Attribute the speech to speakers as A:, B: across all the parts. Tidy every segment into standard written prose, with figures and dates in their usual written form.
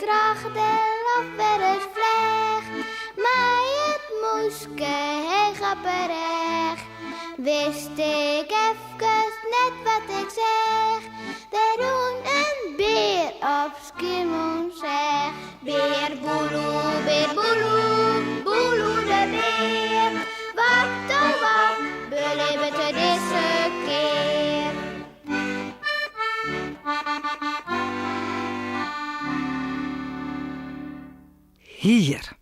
A: troch de loft wer ris fleach, mei it mûske heech op 'e rêch, wist ik efkes net wat ik seach. Der rûn in bear op Skiermûntseach. Bear Boeloe, bear Boeloe, Boeloe de bear. Wat oh wat belibbet er dizze kear?
B: Hier.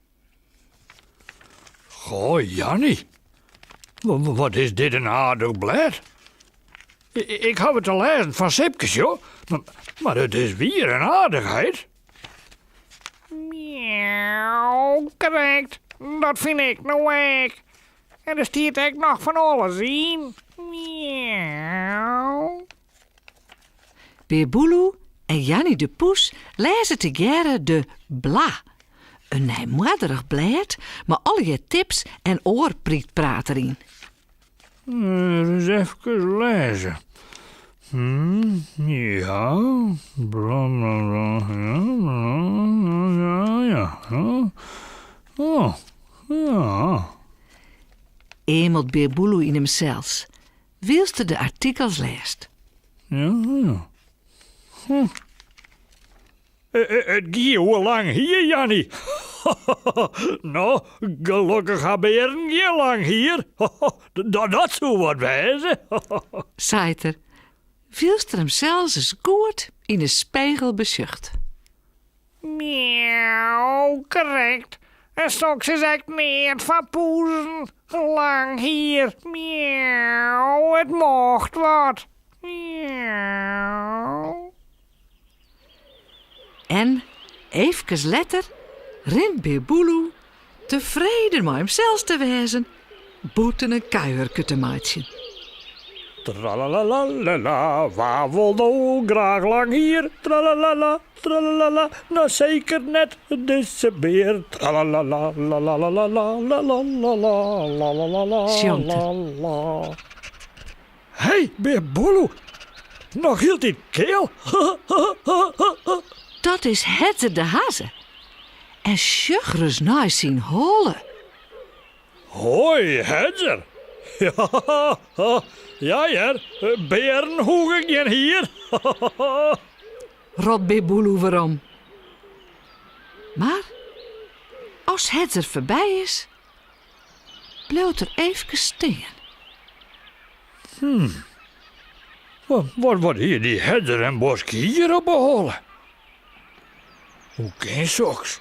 C: Goh, Janny. Wat is dit in aardich blêd. Ik haw it te lêzen fan Sipkes, joh. Mar it is wier in aardichheid.
D: Miauw, krekt. Dat fyn ik no ek. En der stiet ek noch fan alles yn. Miauw.
B: Bear Boeloe en Janny de Poes lêze tegearre de Bla, in nijmoadrich blêd mei allegear tips en oar prytpraat deryn.
C: Ris efkes lêze. Hm, ja, bla bla bla, ja, ja, ja, ja. Oh, ja.
B: Eamelt Bear Boeloe yn himsels, wylst er de artikels lêst.
C: Ja, ja. Hm. It gie oer lang hier, Janny. No, gelokkich ha bearen gjin lang hier. Dat soe wat wêze.
B: Seit er, wylst er himsels ris goed yn 'e spegel besjocht.
D: Miauw, krekt. En soks is ek neat foar poezen. Lang hier, miauw, it mocht wat. Miauw.
B: En eefkes letter rint Bear Boeloe, tefreden mei himsels te wêzen, bûten in kuierke te meitsjen.
C: Tralalalalala, wa wol no graach lang hier? Tralalala, tralalala, no seker net dizze bear. Tralalala, lalalalalalalalalalalala.
B: Sjongt er.
C: Hé, Bear Boeloe, noch hieltyd keal?
B: Dat is Hedzer de Hazze. En sjoch ris nei syn holle.
C: Hoi, Hedzer. Ja hear, bearen hoege gjin hier.
B: Ropt Bear Boeloe werom. Mar as Hedzer foarby is, bliuwt er eefkes stean.
C: Wat, wat hie dy Hedzer in bosk hier op 'e holle? Hoe kin soks?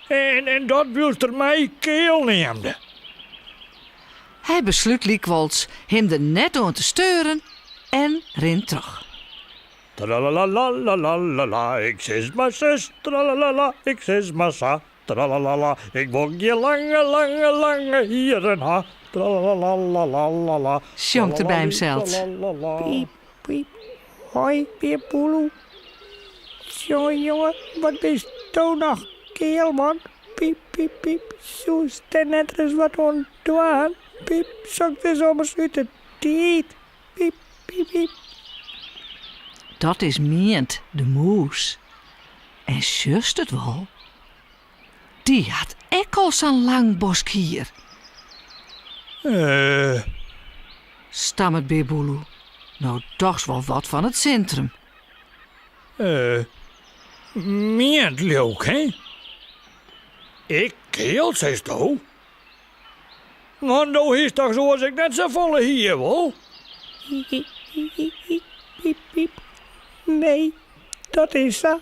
C: En, en dat wylst er my keal neamde.
B: Hy beslút lykwols him der net oan te steuren en rint troch.
C: Tralalalalala, ik sis mar sus, tralalala, ik sis mar sa. Tralalala, ik wol gjin lange, lange, lange hierren ha. Tralalalalala.
B: Sjongt er by himsels.
D: Piip, piip, hoi Bear Boeloe. Tsjonge jonge, wat bisto noch keal man. Piip, piip, piip, soest der net ris wat oan dwaan? Piip, soks is ommers út 'e tiid. Piip, piip, piip.
B: Dat is Mient de mûs. En sjochst it wol? Dy hat ek al sa'n lang bosk hier.
C: Eh.
B: Stammet Bear Boeloe. No dochs wol wat fan it sintrum.
C: Eh, Mient leau 'k, hè? Ik keal, seisto? Want do hiest dochs oars ek net safolle hier, wol?
D: Piep, piep. Nee, dat is sa.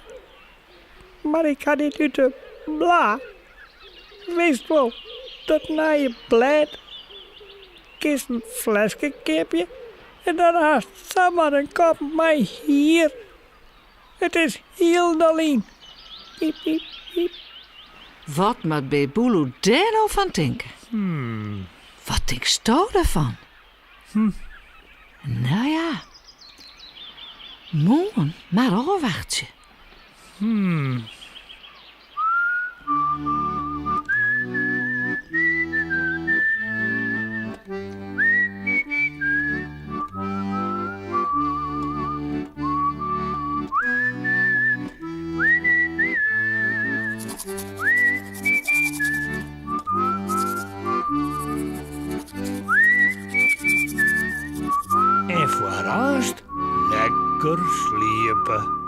D: Mar ik ha dit út de bla. Witst wol, dat nije blêd. Kinst in fleske keapje en dan hast samar in kop mei hier. It is hielendal yn. Piep, piep, piep.
B: Wat moat Bear Boeloe dêr no fan tinke? Wat tinksto derfan? No ja, moarn mar ôfwachtsje.
C: foar aanst lekker sliepe.